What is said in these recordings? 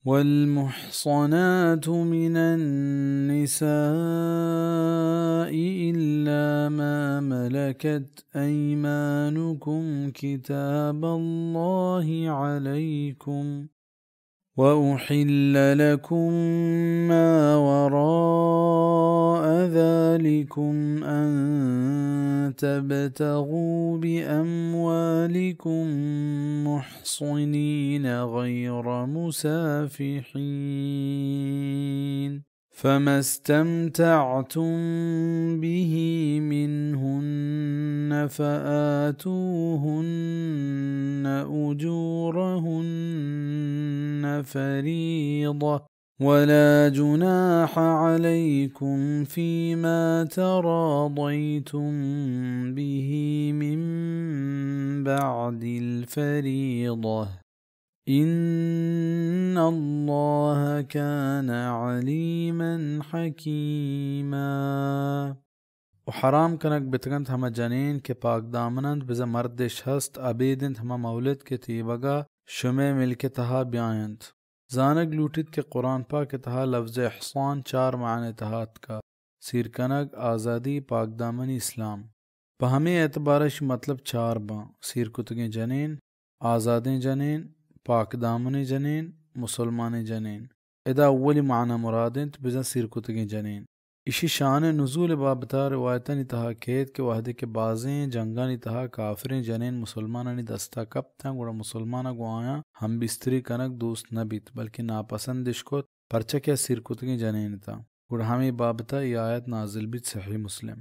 والمحصنات من النساء إلا ما ملكت أيمانكم كتاب الله عليكم، وأحل لكم ما وراء ذلكم أن تبتغوا بأموالكم محصنين غير مسافحين، فما استمتعتم به منهن فآتوهن أجورهن فريضة، ولا جناح عليكم فيما تراضيتم به من بعد الفريضة، إن الله كان عليما حكيما. و حرام کنگ بتگنت ہما جنین کہ پاک دامن انت، بزاں مردش ہست، ابید انت ہما مولد کہ تیبگا شمئے ملک تہا بیاینت۔ زانگ لوٹیت کہ قرآن پاک تہا لفظ احصان چار معنی تہا اتکا، سیر کنگ، آزادی، پاک دامنی، اسلام۔ پہ ہمے اعتبار اشی مطلب چار باں، سیر کتگیں جنین، آزادیں جنین، پاک دامنیں جنین، مسلمانیں جنین۔ ادا اولی معنی مراد انت، بزاں سیر کتگیں جنین۔ اشی شان نزول بابتا روایتانی تہا کیت کہ وہدے کہ بازیں جنگانی تہا کافریں جنین مسلمانانی دستا کپتاں، گڑا مسلماناں گوں آیاں ہم بستری کنگ دوست نہ بیت، بلکہ ناپسند اش کت، پرچا کہ آ سیر کتگیں جنین اتاں۔ گڑا ہمے بابتا اے آیت نازل بیت، صحیح مسلم۔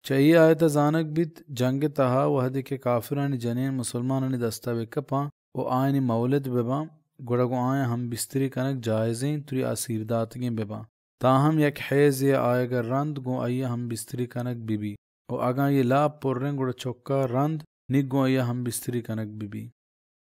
چہ اے آیت ء زانگ بیت، جنگ ء تہا وہدے کہ کافرانی جنین مسلمانانی دست ء بہ کپاں و آیانی مولد بہ باں، گڑا گوں آیاں ہم بستری کنگ جائزیں، تری آ سیر داتگیں بہ باں۔ تاہم یک حیضے ء آیگ ء رند گوں آئی ء ہم بستری کنگ بہ بی و اگاں آئی ء لاپ پریں، گڑا چکا رند نی گوں آئی ء ہم بستری کنگ بہ بی۔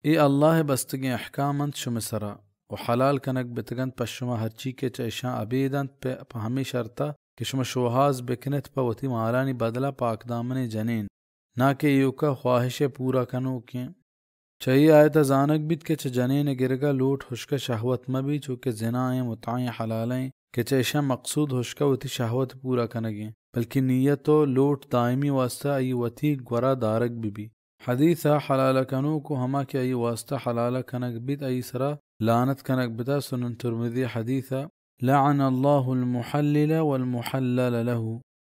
اے اللہ ء بستگیں احکام انت شمئے سرا، و حلال کنگ بتگ انت پہ شما ہرچی کہ چہ اشاں ابید انت، پہ، پہ ہمے شرطا کہ شما شوہاز بکنت پہ وتی مالانی بدلا پاکدامنیں جنین، نا کہ ایوکا خواہش ء پورا کنوکیں۔ چہ اے آیتا زانگ بیت کہ چہ جنین ء گرگا لوٹ ہشکا شہوت مہ بی، چوکہ زنا ایں، متعہ ایں، حلالہ ایں کہ چہ اشاں مقصود ہشکا وتی شہوت پورا کنگیں، بلکہ نیت و لوٹ دائمی واسطہ آئی وتی گورا دارگ بہ بی۔ حدیث ء حلالہ کنوک و ہما کہ آئی واسطہ حلالہ کنگ بیت، آئی سرا لعنت کنگ بتا۔ سنن ترمذی حدیث ء، لعن اللہ المحلل والمحلل لہ۔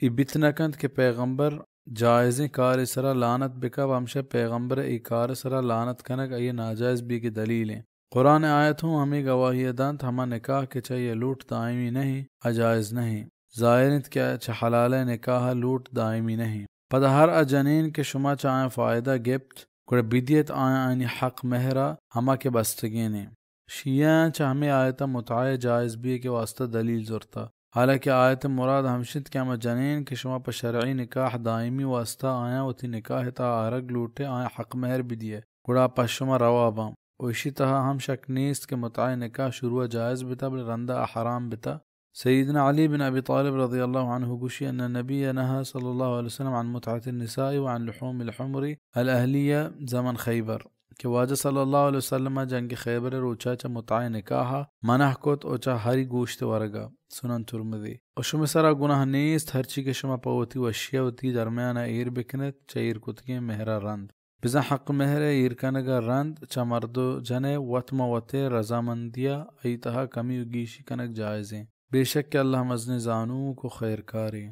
اے بیت نہ کنت کہ پیغمبر جائزیں کارے سرا لعنت بکا، و ہمشہ پیغمبر اے کار سرا لعنت کنگ آئی ناجائز بیگ دلیل ایں۔ قرآن آیت ہوں ہمے گواہی دانت، ہما نکاح کہ چہ یہ لوٹ دائمی نہیں، اجائز نہیں۔ ظاہر انت کہ چہ حلالہ نکاح لوٹ دائمی نہیں۔ پدا ہر ا جنین کہ شما چہ آیاں فائدہ گپت، گڑا بدیت آیاں آیانی حق مہرا، ہما کہ بستگینیں۔ شیعہ چہ ہمے آیتا متعہ جائز بیگ واسطہ دلیل زرتا، حالانکہ آیت مراد ہمشنت کہ ہما جنین کہ شما پہ شرعی نکاح دائمی واسطہ آیاں وتی نکاح تا آرگ لوٹے، آیاں حق مہر بدیے، گڑا پہ شما روا باں۔ و اشی تہا ہم شک نیست کہ متعہ نکاح شروع جائز بتا، بلے رندا حرام بتا۔ سیدنا علی بن ابی طالب رضی اللہ عنہ گوشی، ان النبی نهى صلی اللہ علیہ وسلم عن متعة النساء وعن لحوم الحمر الاهلیة زمن خیبر، کہ واجہ صلی اللہ علیہ وسلم جنگ خیبر روچا چہ متعہ نکاح منع کت و چہ ہری گوشت ورگا۔ سنن ترمذی۔ و شمئے سرا گناہ نیست ہرچی کہ شما پہ وتی وشیا وتی درمیانا ایر بکنت، چہ ایر کتگیں مہرا رند۔ بزاں حق مہر ء ایر کنگ ء رند چہ مرد و جن ء وت مہ وت ء رضامندی ء آئی تہا کمی و گیشی کنگ جائز انت۔ بے شک کہ اللہ مزنیں زانوک و خیرکارے۔